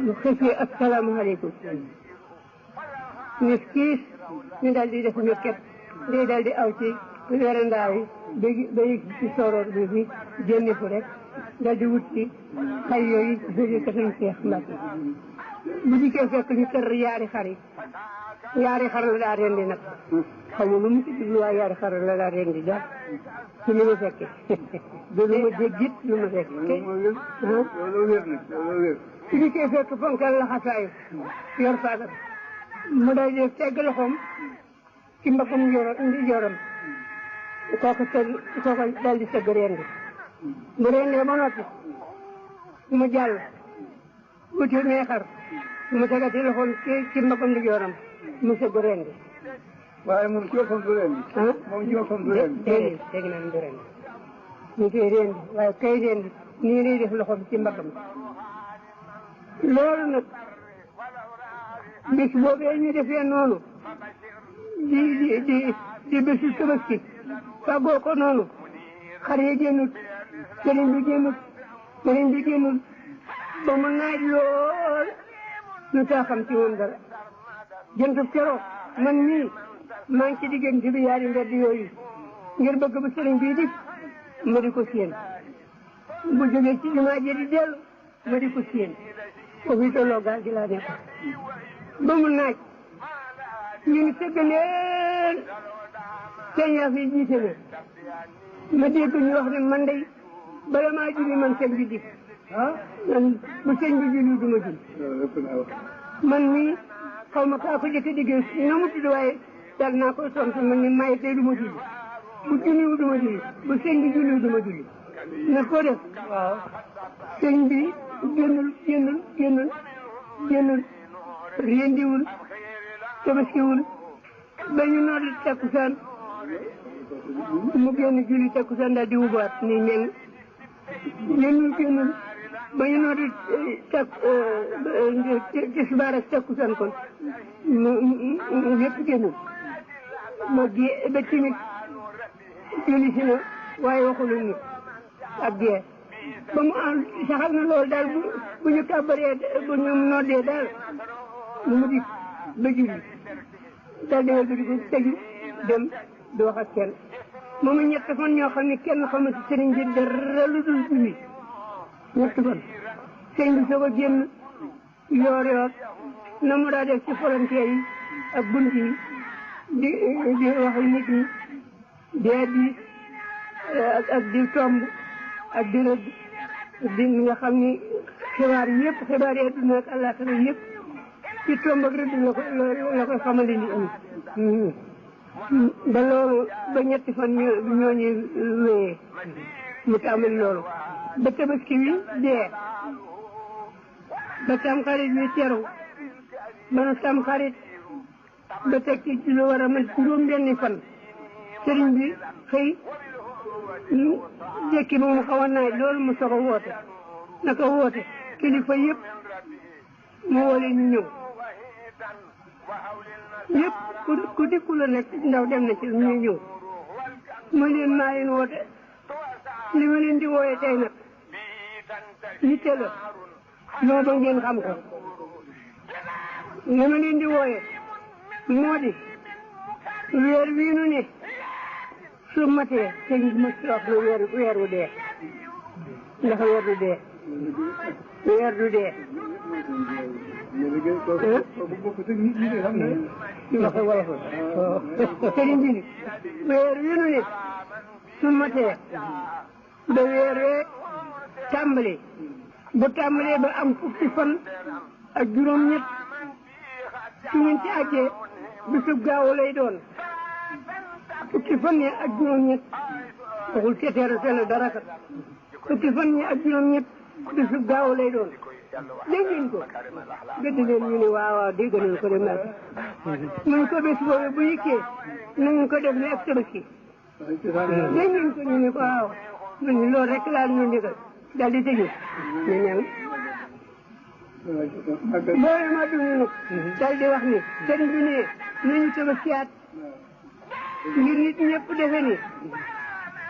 lu xëfee asalaamaaleykum ne kiis ñu daal di def ñokket day daal di aw ci werandaa yi ba yëg ci soroor bi fi génne fu rek daal di wut ci xay yooyu jóge katam Seex Mbàkke bu dikkee fekk ñu tër yaari xar la daa rendi nag xaw ma lu mu ci jublu waaye yaari xar la daa rendi daal ci li ma fekke du lu ma déggit lu ma fekke bu dikkee fekk fonkal la xasaayu yor paaka mu day def tegg loxoom ci mbaggum joram kooku daal di sëgg rendi bu rendee ba noppi mu jàll wuti neexar mu tegati loxoom ci mbaggum joram mu sëgg rendi waaye moom ci boppam du rendi moom ci boppam du rendi dégg naan du rendi ñu koy rendi waaye kay rendi nii lay def loxoom ci mbaggam loolu nag bis boobee ñu defee noonu di bésu Tabaski fàggoo ko noonu xar yi génnut sëriñ bi génnut ba mu naaj lool ñu taa xam ci moom dara jëntub keroog man nii maa ngi ci diggante bi yaari mbedd yooyu ngir bëgg bu sëriñ bii dik ma di ko séen bu jógee ci jumaa ji di dellu ma di ko séen foofu tolloo gaal gi laa nekk ba mu naaj ñu ngi sëgg leen seen yaa fi jiite na ma dégg ñu wax ne man day bala maa julli man sëñ bi dik man bu sëñ bi julli du ma julli man mii xaw ma kaa ko jëkk diggee na mu tudd waaye dal naa koy tontu man ni may tey du ma julli bu julliwu du ma julli bu sëñ bi julliwu du ma julli na ko def waaw sëñ bi génnul rendiwul tabaskiwul ba ñu nodd takkusaan mu génn julli takkusaan daal di wubaat ni meng génnul ba ñu nodd tisbaar ak takkusaan kon mu yëpp génnul ma ba timit julli si na waaye waxulu nit ak gee ba mu am saxal na loolu daal bu ñu kàbbaree bu ñu noddee daal mu di ba julli daal di di ko tëju dem di wax ak kenn moom ñett fan ñoo xam ne kenn xamul ci sëriñ bi dara lu dul julli ñett fan sëriñ bi soog a génn yoor na mu daa def ci volontaire yi ak bunt yi di wax nit ñi dee di ak di tomb ak di rëdd di nga xam ni xibaar yi adduna ak àllaaxira yëpp ci tomb ak rëdd la koy xamale ni am ba loolu ba ñetti fan ñooñu wéyee mu tàmbali loolu ba tabaski wi dee ba tamxarit wi teru ba nu tamxarit ba teg ci lu war a mën juróom-benni fan sëriñ bi xëy jekki ba mu xaw a naaj loolu mu soog a woote naka woote kilifa yëpp mu woo leen ñu ñëw yëpp ku dikku la nag ndaw dem na ci ñu ñëw mu leen maa leen woote li ma leen di wooye tey nag yitte la loo ba ngeen xam ko li ma leen di wooye moo di weer wii nu ne su matee sëñ bi ma si wax weer wu dee ndax weer du dee ndax wala fa sëriñ bi weer wii nu ne su matee ba weer wee tàmbali bu tàmbalee ba am fukki fan ak juróom-ñett su ngeen ci àggee bisub gaaw lay doon fukki fan yi ak juróom-ñett waxul teteeru seen dara kat fukki fan yi ak juróom-ñett bisub gaaw lay doon dégg ngeen ko gëdd leen ñu ne waaw dégg nañ ko de mel mun ko bés boobu bu yikkee na ngeen ko def ne ak tabaski dégg ngeen ko ñu ne ko waaw man ni loolu rek laa ñu ndigal daal di tëju ñu ñaan boole ma dund nag daal di wax ni sëriñ bi ne nañu tabaskiyaat ngir nit ñëpp defe ni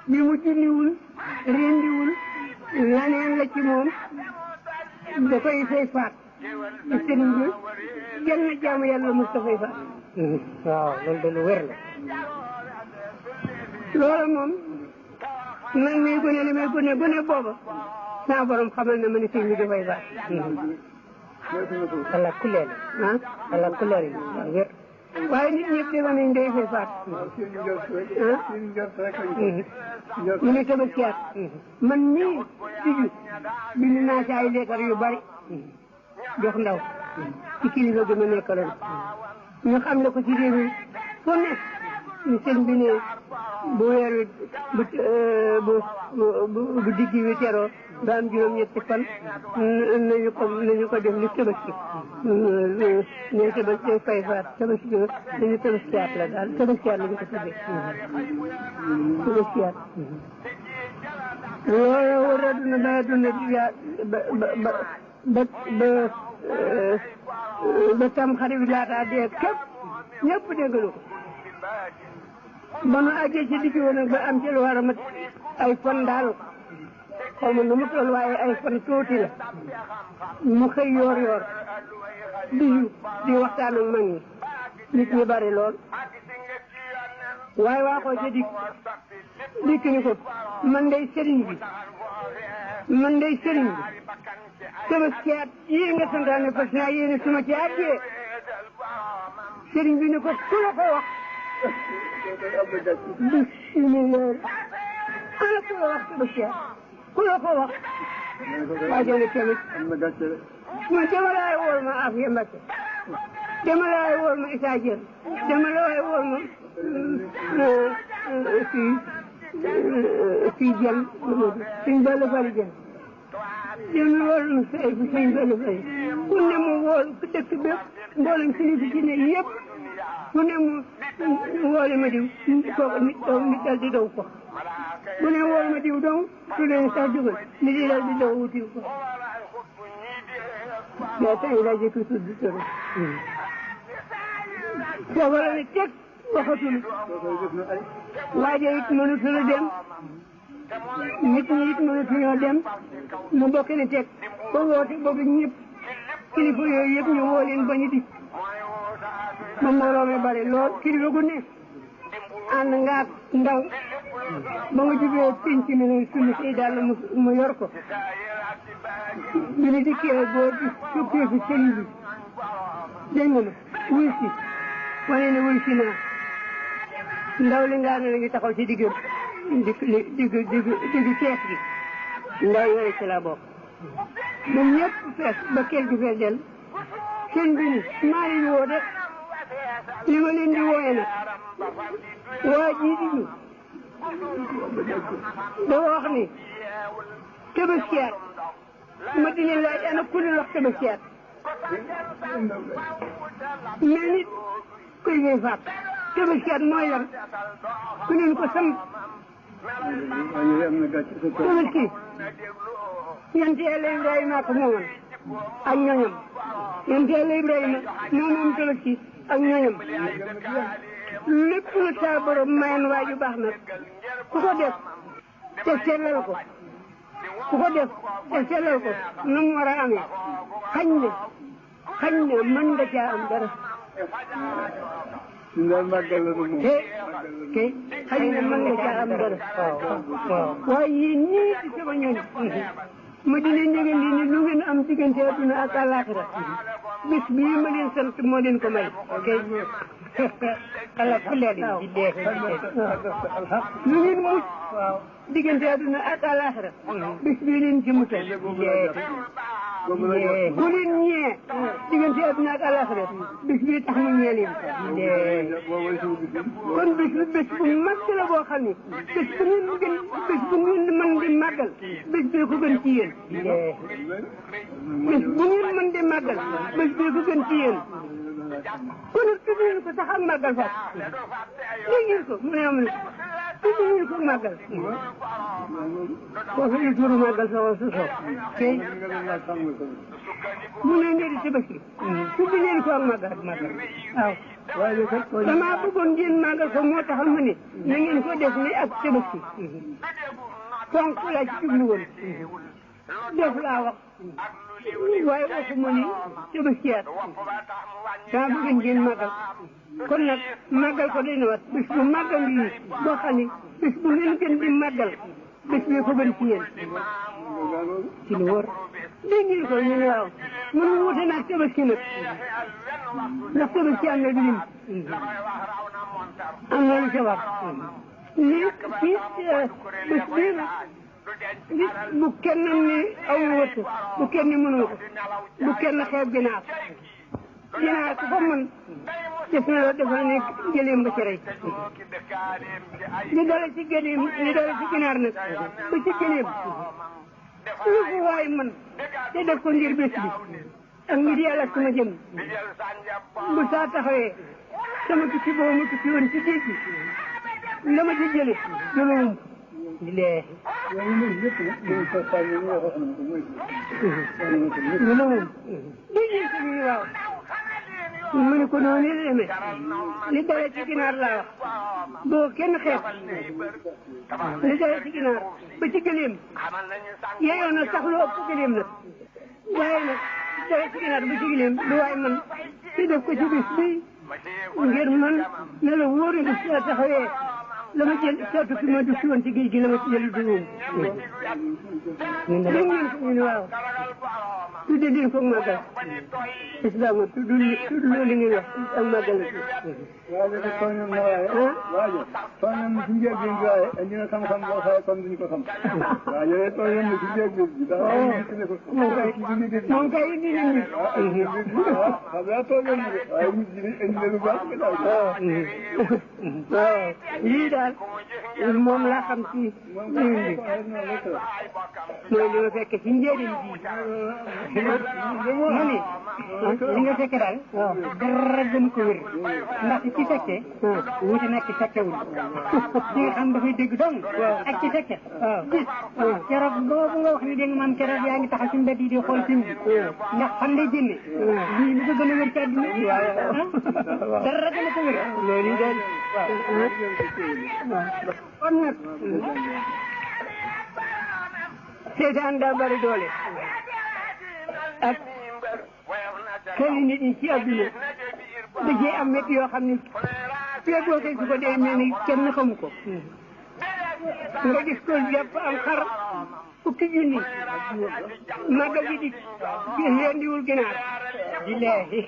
bi mu julliwul rendiwul laneen la ci moom da koy fay faat te sëriñ bi jël na jaamu yàlla Moustapha fay faat waaw loolu de lu wér la loolu moom man mii gone li may gone booba saa borom xamal na ma ne sëriñ bi dafay faat ala kuleel ala kuleel waaw wér waaye nit ñëpp defe nañ day fay faat mu ne tabaskiyaat man mii tiju bind naa ci ay leetar yu bari jox ndaw ci kilifa gi ma nekkaloon ñu xam ne ko ci réew mi fu ne ñu sëñ bi ne bu weer wi bu diggi wi teroo ba am juróom-ñetti fan nañu ko def li tabaski ne tabaski day fay faat tabaski dañu tabaskiyaat la daal tabaskiyaat la ñu ko tuddee tabaskiyaat loolu war a dund ba dund ba tam xarit bi laataa dee képp ñëpp déggalu ko ba nu àggee ci digg woon nag ba am ci lu war a mat ay fan daal xaw ma nu mu toll waaye ay fan tuuti la mu xëy yoor di waxtaan ak mag ñi nit ñi bari lool waaye waa ko ca dikk ni ko man day sëriñ bi tabaskiyaat yii nga santaane fas naa yéene suma ci àggee sëriñ bi ni ko ku la ko wax bismillah ana ku la wax tabaskiyaat ku la ko wax waa jële tamit man dama laay wool ma Afia Mbacké dama laay wool ma Issa Diène dama laay wool ma fii Diène suñ Balla Fally Diène dama wool ma say fi suñ Balla Fally ku ne mu wool ku dëkk bépp mboolem suñu fi ci ne yëpp ku ne mu woole ma diw kooku nit dal di daw ko bu ne wool ma diw dong su leen sax dugal nit di dal di daw wutiw ko yaa tey laa jëkk tudd tëru foofu la ne teg waxatul waaje it mënutul a dem nit ñi it mënutuñoo dem mu bokk ne teg ba woote boobu ñëpp kilifa yooyu yëpp ñu woo leen ba ñu di ba mbooloo mi bari lool kilifa gu ne ànd nga ak ndaw ba nga jubee penc mi ne suñu si daal mu yor ko bi ñu dikkee boo di sukkee fi sëriñ bi dégg nga wuy si wane ne wuy si naa ndaw li nga ne la ngi taxaw ci digg cees gi ndaw yooyu ci la bokk ñoom ñëpp fees ba kër gi fees del sëñ bi ni maa leen woo de li ma leen di wooye nag waa jii di ñu da wax ni tabaskiyaat ma di leen laaj ana ku leen wax tabaskiyaat mel nit kuy ngay faat tabaskiyaat mooy lan ku leen ko sam tabaski yonent Yàlla Ibrahima ko moomoon ak ñoñam yonent Yàlla Ibrahima moom tabaski ak ñoñam lépp lu saa borom mayen waaju baax nag ku ko def te sellal ko nu mu war a amee xañ ne mën nga caa am dara te xañ ne mën nga caa am dara waaye yéen ñii di sama ñoñ ma di leen yëgal li ni lu ngeen am diggante adduna ak àllaaxira bis bii ma leen sant moo leen ko may ala kuleel di dee lu ngeen mucc diggante adduna ak àllaaxira bis bii leen ci mutal bu leen ñee diggante adduna ak àllaaxira bis bii tax mu ñee leen kon bis bu mag la boo xam ne bis bu ngeen mën di màggal bis bee ko gën ci yéen bis bu ngeen mën di màggal bis bee ko gën ci yéen kon nag tudd nañu ko sax ak màggal fa dégg ngeen ko mu ne am na tudd nañu ko màggal foofu il faut màggal sa wàllu suuf kay mu ne ngeen di tabaski tudd ngeen ko ak màggal waaw damaa bëggoon ngeen màggal ko moo tax ma ne na ngeen ko def ni ak tabaski fonk laa ci jublu woon def laa wax waaye waxuma ni tabaskiyaat daa bëgg ngeen màggal kon nag màggal ko day na wat bés bu màggal yi boo xam ne bés bu ngeen gën di màggal bés bi ko gën ci yéen ci lu wóor dégg ngeen ko ñu ne waaw mun wuute naag tabaski nag ndax tabaski am na lim am na lu ca war lii fii bés bii nag nit bu kenn ni aw wëtt bu kenn ni mënoo ko bu kenn xeeb ginaar ku ko mën def na la defal ni gëléem ba ci rey li dale ci gëléem li dale ci ginaar nag ba ci gëléem lu ko waay mën te def ko ngir bés bi ak ngir yàlla sama jëm bu saa taxawee sama tukki boobu ma tukki woon ci géej gi la ma ci jële jëlowum di lee jëlowum dégg ngeen waaw mu ne ko noonu la demee li dalee ci ginaar laa wax boo kenn xeeb li dalee ci ginaar ba ci gëléem yeyoon na sax lu ëpp gëléem nag waaye nag li dalee ci ginaar ba ci gëléem lu waay man te def ko ci bis bi ngir man ne la wóor na si taxawee la ma jël surtout fi ma dugg si woon ci géej gi la ma ci jël dugub. dégg ngeen ko ñu ne waaw. tuddee leen ko màggal. islam tudd loolu ngeen wax ak màggal la. waaw léegi tooñam na waaye. waaw tooñam si njëlbéen bi waaye indi na xam-xam boo xoolee comme duñ ko xam. waaw yooyu tooñam na si njëlbéen bi. moom kay indi nañ ñu. waaw xam naa tooñam na de waaye nit ñi indi na lu baax. waaw lii daal moom laa xam ci mooy li ma fekk ci njëriñ bi ma ni li nga fekke daal dara gën ko wér ndax ci fekke wuute nekk ci fekkewul ci nga xam dafay dégg dong ak ci fekke gis keroog boobu nga wax ni dégg man keroog yaa ngi taxaw ci mbedd yi di xool film bi ndax fan lay génne lii li ko gën a wér ci àdduna dara gën a ko wér loolu daal kon nag seetaan daa bari doole ak xel nit ñi ci àdduna da cee am métti yoo xam ne fee boo xëy su ko dee mel ni kenn xamu ko nga gis ko jàpp am xar fukki junni màggal gi di leen diwul ginaar di leehi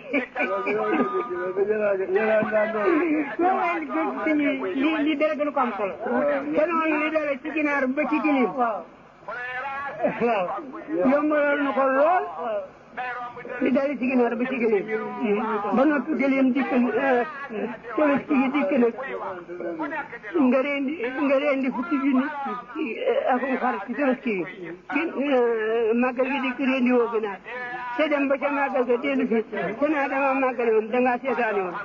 li dara gën ko am solo te noonu li dara ci ginaar ba ci gilim waaw yombaloon na ko lool li dara ci ginaar ba ci gilim ba noppi gilim dikk tabaski gi dikk nag nga rendi fukki junni akum xar ci tabaski gi màggal gi dikk rendi woo ginaar te dem ba ca màggal ga dellu fi te naa dama màggale woon dangaa seetaane woon